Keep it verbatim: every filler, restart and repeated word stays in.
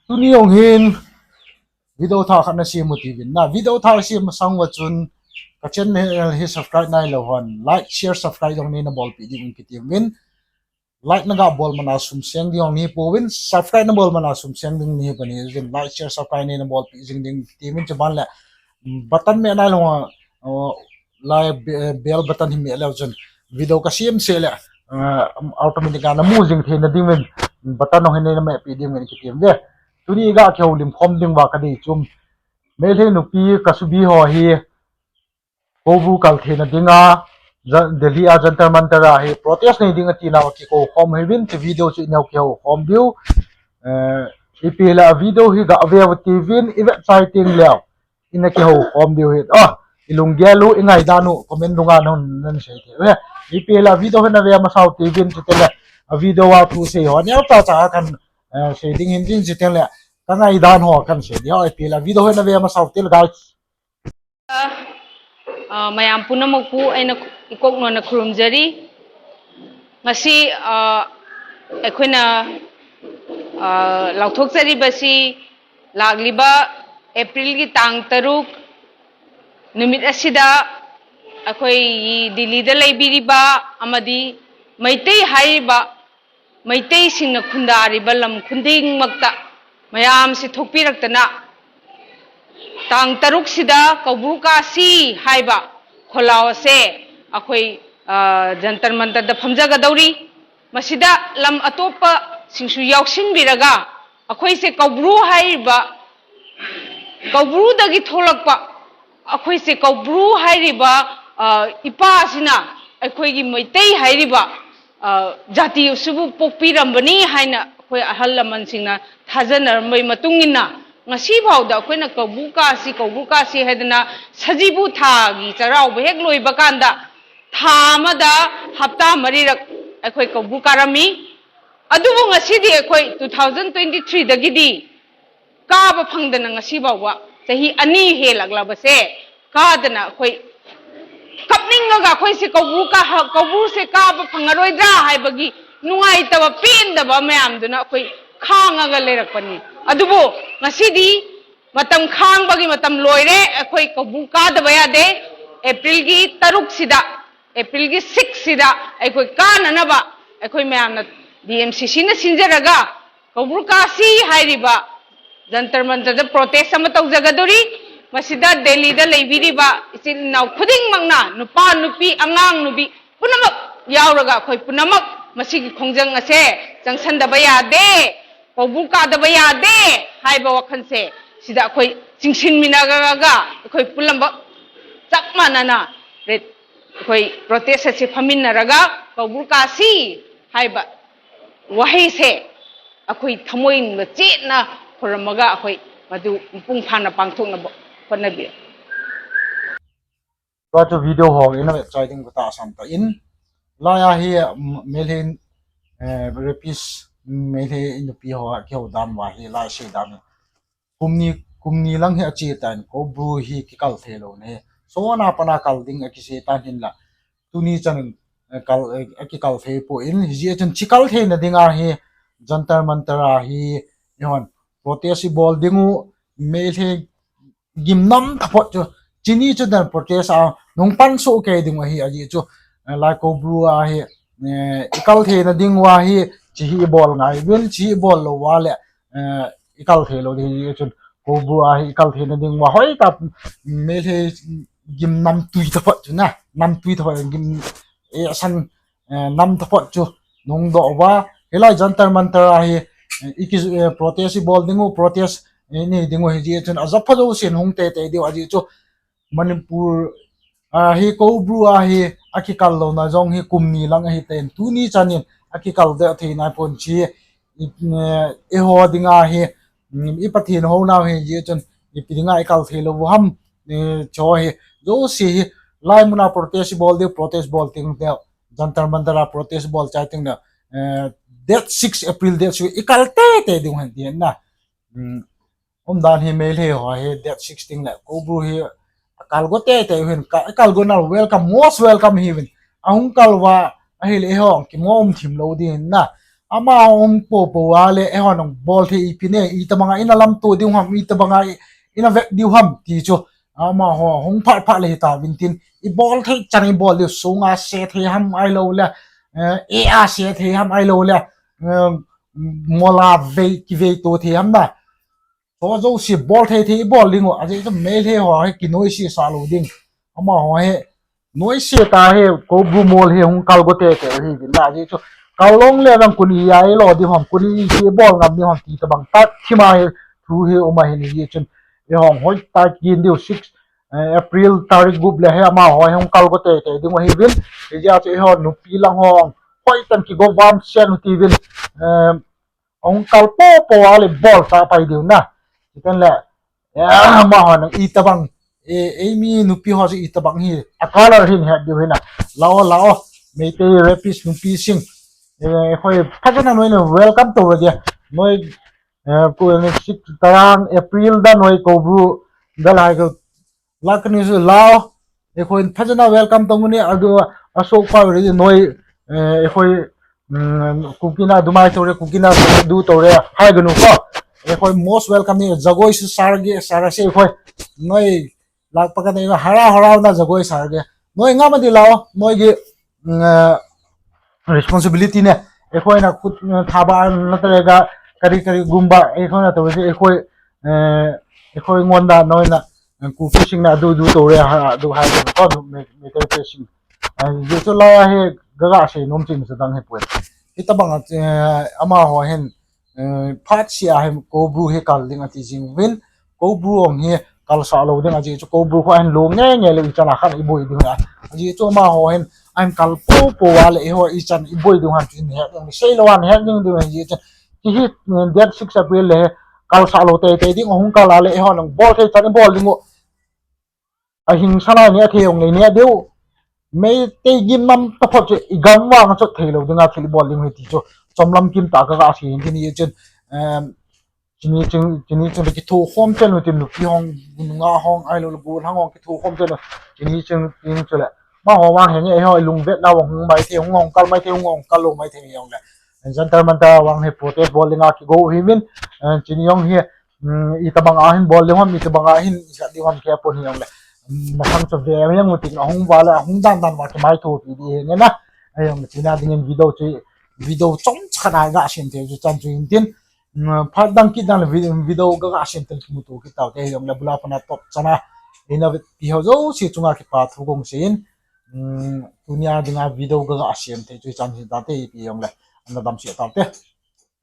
Tuni jong hin video thah khat nasem u tivin na, video thah sem masang uva chun ka channel hi subscribe nailou hon like, share, subscribe jong neina bolpeh ding in kiti uvin. Like naga bol mana sum seng ding jong nahi pouvin, subscribe nabol mana sum seng ding nahi pon, like, share, subscribe neina bolpeh jing ding kiti uvin, chuban le button meh nailou, lai bell button hi meh leu chun video kasem seh le automatic a namu jing theina ding uvin button jong hi neina mehpeh ding uvin kiti uve. Tuni ga kihoulim khom ding uva kadei chu Meitei nupi kasubi ho hi Koubru kal theina dinga Delhi a Jantar Mantar a hi protest nei ding atina kikou khom hiuvin, chu video chu ineo kihou khom diu. Ipi le a video hi gave uva tivin, ivet chai teng leu ina kihou khom diu hi. Ilunggel u, ingaidan u comment dunga nan sei thei uve. Ipi le a video hi nave masau tivin, chuteng le a video a thu sei ho neocha cha kan sei ding hin tin, chuteng le kangaidan ho kan sei diu. Ipi le a video hi nave masau til guys. Mayam punamakpu eina ikoknona khurumjari. Ngasi ꯑꯩꯈꯣꯏꯅ ꯂꯥꯎꯊꯣꯛꯆꯔꯤꯕꯁꯤ ꯂꯥꯛꯂꯤꯕ April ꯒꯤ ꯇꯥꯡ ꯇꯔꯨꯛ ꯅꯨꯃꯤꯠ ꯑꯁꯤꯗ ꯑꯩꯈꯣꯏꯒꯤ ꯗꯤꯜꯂꯤꯗ ꯂꯩꯕꯤꯔꯤꯕ ꯑꯃꯗꯤ ꯃꯩꯇꯩ ꯍꯥꯏꯔꯤꯕ ꯃꯩꯇꯩꯁꯤꯡꯅ ꯈꯨꯟꯗꯥꯔꯤꯕ ꯂꯝ ꯈꯨꯗꯤꯡꯃꯛꯇ ꯃꯌꯥꯝꯁꯤ ꯊꯣꯛꯄꯤꯔꯛꯇꯅ ꯇꯥꯡ ꯇꯔꯨꯛꯁꯤꯗ ꯀꯧꯕ꯭ꯔꯨ ꯀꯥꯁꯤ ꯍꯥꯏꯕ ꯈꯣꯜꯂꯥꯎ ꯑꯁꯦ ꯑꯩꯈꯣꯏ ꯖꯟꯇꯔ ꯃꯟꯇꯔꯗ ꯐꯝꯖꯒꯗꯧꯔꯤ꯫ ꯃꯁꯤꯗ ꯂꯝ ꯑꯇꯣꯞꯄꯁꯤꯡꯁꯨ ꯌꯥꯎꯁꯤꯟꯕꯤꯔꯒ ꯑꯩꯈꯣꯏꯁꯦ ꯀꯧꯕ꯭ꯔꯨ ꯍꯥꯏꯔꯤꯕ ꯀꯧꯕ꯭ꯔꯨꯗꯒꯤ ꯊꯣꯛꯂꯛꯄ ꯑꯩꯈꯣꯏꯁꯦ ꯀꯧꯕ꯭ꯔꯨ ꯍꯥꯏꯔꯤꯕ ꯏꯄꯥꯁꯤꯅ ꯑꯩꯈꯣꯏꯒꯤ ꯃꯩꯇꯩ ꯍꯥꯏꯔꯤꯕ ꯖꯥꯇꯤ ꯑꯁꯤꯕꯨ ꯄꯣꯛꯄꯤꯔꯝꯕꯅꯤ ꯍꯥꯏꯅ ꯑꯩꯈꯣꯏ ꯑꯍꯜ ꯂꯃꯟꯁꯤꯡꯅ ꯊꯥꯖꯅꯔꯝꯕꯒꯤ ꯃꯇꯨꯡ ꯏꯟꯅ ꯉꯁꯤ ꯐꯥꯎꯗ ꯑꯩꯈꯣꯏꯅ ꯀꯧꯕ꯭ꯔꯨ ꯀꯥꯁꯤ, ꯀꯧꯕ꯭ꯔꯨ ꯀꯥꯁꯤ ꯍꯥꯏꯗꯅ ꯁꯖꯤꯕꯨ ꯊꯥꯒꯤ ꯆꯩꯔꯥꯎꯕ ꯍꯦꯛ ꯂꯣꯏꯕ ꯀꯥꯟꯗ ꯊꯥ ꯑꯃꯗ ꯍꯞꯇꯥ ꯃꯔꯤꯔꯛ ꯑꯩꯈꯣꯏ ꯀꯧꯕ꯭ꯔꯨ ꯀꯥꯔꯝꯃꯤ꯫ ꯑꯗꯨꯕꯨ ꯉꯁꯤꯗꯤ ꯑꯩꯈꯣꯏ two thousand twenty three ꯗꯒꯤꯗꯤ ꯀꯥꯕ ꯐꯪꯗꯅ ꯉꯁꯤ ꯐꯥꯎꯕ ꯆꯍꯤ ꯑꯅꯤ ꯍꯦꯜꯂꯛꯂꯕꯁꯦ ꯀꯥꯗꯅ ꯑꯩꯈꯣꯏ ꯀꯞꯅꯤꯡꯉꯒ ꯑꯩꯈꯣꯏꯁꯦ ꯀꯧꯕ꯭ꯔꯨ ꯀꯥ-, ꯀꯧꯕ꯭ꯔꯨꯁꯦ ꯀꯥꯕ ꯐꯪꯉꯔꯣꯏꯗ꯭ꯔꯥ ꯍꯥꯏꯕꯒꯤ ꯅꯨꯡꯉꯥꯏꯇꯕ ꯄꯦꯟꯗꯕ ꯃꯌꯥꯝꯗꯨꯅ ꯑꯩꯈꯣꯏ ꯈꯥꯡꯉꯒ ꯂꯩꯔꯛꯄꯅꯤ꯫ ꯑꯗꯨꯕꯨ ꯉꯁꯤꯗꯤ ꯃꯇꯝ ꯈꯥꯡꯕꯒꯤ ꯃꯇꯝ ꯂꯣꯏꯔꯦ꯫ ꯑꯩꯈꯣꯏ ꯀꯧꯕ꯭ꯔꯨ ꯀꯥꯗꯕ ꯌꯥꯗꯦ꯫ April ꯒꯤ ꯇꯔꯨꯛꯁꯤꯗ, April ꯒꯤ six ꯁꯤꯗ ꯑꯩꯈꯣꯏ ꯀꯥꯅꯅꯕ ꯑꯩꯈꯣꯏ ꯃꯌꯥꯝꯅ D M C C ꯅ ꯁꯤꯟꯖꯔꯒ ꯀꯧꯕ꯭ꯔꯨ ꯀꯥꯁꯤ ꯍꯥꯏꯔꯤꯕ ꯖꯟꯇꯔ ꯃꯟꯇꯔꯗ protest ꯑꯃ ꯇꯧꯖꯒꯗꯧꯔꯤ꯫ ꯃꯁꯤꯗ ꯗꯦꯜꯂꯤꯗ ꯂꯩꯕꯤꯔꯤꯕ ꯏꯆꯤꯜ ꯏꯅꯥꯎ ꯈꯨꯗꯤꯡꯃꯛꯅ, ꯅꯨꯄꯥ, ꯅꯨꯄꯤ, ꯑꯉꯥꯡ, ꯅꯨꯕꯤ ꯄꯨꯝꯅꯃꯛ ꯌꯥꯎꯔꯒ ꯑꯩꯈꯣꯏ ꯄꯨꯝꯅꯃꯛ ꯃꯁꯤꯒꯤ ꯈꯣꯡꯖꯪ ꯑꯁꯦ ꯆꯪꯁꯟꯗꯕ ꯌꯥꯗꯦ, ꯀꯧꯕ꯭ꯔꯨ ꯀꯥꯗꯕ ꯌꯥꯗꯦ ꯍꯥꯏꯕ ꯋꯥꯈꯜꯁꯦ ꯁꯤꯗ ꯑꯩꯈꯣꯏ ꯆꯤꯡꯁꯤꯟꯃꯤꯟꯅꯔꯒ ꯑꯩꯈꯣꯏ ꯄꯨꯝꯅꯃꯛ ꯆꯞ ꯃꯥꯟꯅꯅ ꯔꯦ-, ꯑꯩꯈꯣꯏ protest ꯑꯁꯤ ꯐꯝꯃꯤꯟꯅꯔꯒ ꯀꯧꯕ꯭ꯔꯨ ꯀꯥꯁꯤ ꯍꯥꯏꯕ ꯋꯥꯍꯩꯁꯦ ꯑꯩꯈꯣꯏ ꯊꯃꯣꯏꯅꯨꯡꯗ ꯆꯦꯠꯅ ꯈꯨꯔꯨꯝꯃꯒ ꯑꯩꯈꯣꯏ ꯃꯗꯨ ꯃꯄꯨꯡ ꯐꯥꯅ ꯄꯥꯡꯊꯣꯛꯅꯕ ꯍꯣꯠꯅꯕꯤꯌꯨ꯫ Tua chu video ho ina vet chai ding kata asam ta in. Lai a hi, mm, Meitei, eh, rapist, mm, Meitei nupi ho a kihou dan uva hi lai sei dan hi. Kum ni, kum ni lang hi ache tan, Koubru hi kikal thei lou ne. Sona pana kal ding akisei tan hinla. Tuni chan, eh, kal, eh, akikal thei poi, hijeh chun chikal theina dinga hi Jantar Mantar a hi, ihon protest ibol ding u, Meitei gimnam taphot chu, chini chu dan protest a nung pan soh kei ding u ahi, ajeh chu, eh, lai Koubru a hi, eh, ikal theina ding uva hi, chi hi ibol ngai uvin, chi hi ibol lou uva le, eh, ikal thei lou ding, ajeh chun Koubru a hi ikal theina ding uva hoitah, Meitei gimnam tui taphot chu na, nam tui taphot gim, eh, asan, eh, nam taphot chu nung doh uva, hilai Jantar Mantar a hi, eh, iki, eh, protest ibol ding u, protest, eh, nei ding u hijeh chun, ajapha jousen hung teitei diu, ajeh chu Manipur a hi Koubru a hi akikal louna jong hi kum ni lang ahi tan, tuni chan in akikal deh thei nai pon chi, i, eh, eiho dinga hi, mm, i Pathen houna u hijeh chun, ipi dinga ikal thei lou u ham, eh, cho hi, jouse hi, lai muna protest ibol diu, protest bol teng teu, Jantar Mantar a protest bol chai teng le, eh, date six April date six ikal teitei ding hen ti hen na. Mm, umdan hi Meitei ho hi date six teng le, Koubru hi akal go teitei u hin, ka, kal go na welcome, most welcome hi uvin. Ahung kal uva, ahile eiho, kimo um thim lou ding hin na. Amaho hung popo a le, eihon hung bol thei ipi ne, itobanga ina lamto diu ham, itobanga i, ina vet diu ham ti chu. Amaho hung phat phat le hita vintin, i bol thei chan i bol diu, sunga se thei ham ahilou le, eh, e a se thei ham ahilou le, eh, mola vei, kivei to thei ham na. Cho jouse bol thei thei i bol ding u, ajeh chu Meitei ho hi kinoise sah lou ding. Amaho hi noise tah hi, Koubru mol hi hung kal go teitei u hi vin na, ajeh chu kal long le nang kuni a i lo ding ham, kuni i bol ngam ding ham ti tobang tat thima hi thu hi um ahin, ajeh chun eihon hoitah kin diu six, eh, April tarik gup le hi amaho hi hung kal go teitei ding u hi vin, ajeh chu eihon nupi lang ho hoitah kigo vam sen u ti vin, eh, hung kal popo a le bol sa pai diu na. Chiten le, eh, amaho nang itobang, eh, eimi nupi ho chu itobang hi, a color hin het diu hi na. Lao, lao, Meitei rapist nupi sing. Eh, khoi phajana noi le welcome to le dia. Noi, eh, ko six tarang April da noi Koubru da lai ko Lakani chu lao, eikhoi phajana welcome tong ni, adu, asok pa re noi, eh, eikhoi, mm, Kuki na dumai to re, Kuki na du to re, hai ganu ko. Eikhoi most welcome ni, jagoi su sarge, sarase eikhoi. Noi, lak pa ka nei, hara hara na jagoi sarge. Noi ngam di lao, noi gi, mm, eh, responsibility ne, eikhoi na khut, eh, thaba na tale ga, kari kari gumba, eikhoi na to, eikhoi, eh, eikhoi ngonda, noi na, eh, Kuki sing na du, du to re, ha, du hai ko, me, me te te sing. Eh, ye chu la he, ga ga se nom chin sa dang he poi. Itobang, eh, amaho hin, eh, phat sia hi Koubru hi kal ding ati jing vin, Koubru hung hi kal sa lou ding, ajeh chu Koubru kho hin lo nge nge le ichan a khan i boi ding a. Ajeh chu amaho hin, ahin kal popo a le eiho ichan i boi ding ham chu hin het ding, sei lou an het ding ding ajeh chu. Ki hi, eh, date six April le hi kal sa lou teitei ding, hung kal a le eiho nang bol thei chan i bol ding u. Ahing sa lai ne, athei hung nei ne diu. Meitei gimnam taphot chu i gam vang a chot thei lou dinga thil i bol ding u hi ti chu chomlam kim tah ka ga sei hin tin, ajeh chun, em, chini ching, chini ching le kitho khom chen u tin, nupi hong, nungah hong, ahilou le gollhang hong kitho khom chen u. Chini ching, chini chu le. Amaho vang hi nge eiho i lungvet na vang hung mai thei, hung hung kal mai thei, hung hung kal lou mai thei jong le. Jantar Mantar vang hi protest bol dinga kigo hi vin, eh, chini jong hi, mm, itobang a hin bol ding ham, itobang a hin i sat ding ham kei a pon hi jong le. Mm, masang chu ve jeng u tin, ahung va le, ahung dan dan va chu mai thu pi di hi nge na. Ajong china dingin video chu, video chomcha khat a ga sem thei chu chan chu hin tin. Mm, phat dang kit dang le vi-, video ga ga sem tel kimu to kit tau te jong le, bula pana top chana. Ina vet pi ho jouse chunga kipa thu kong sei in. Mm, tunia dinga video ga ga sem thei chu chan hin ta te pi jong le. Ana dam se tau te.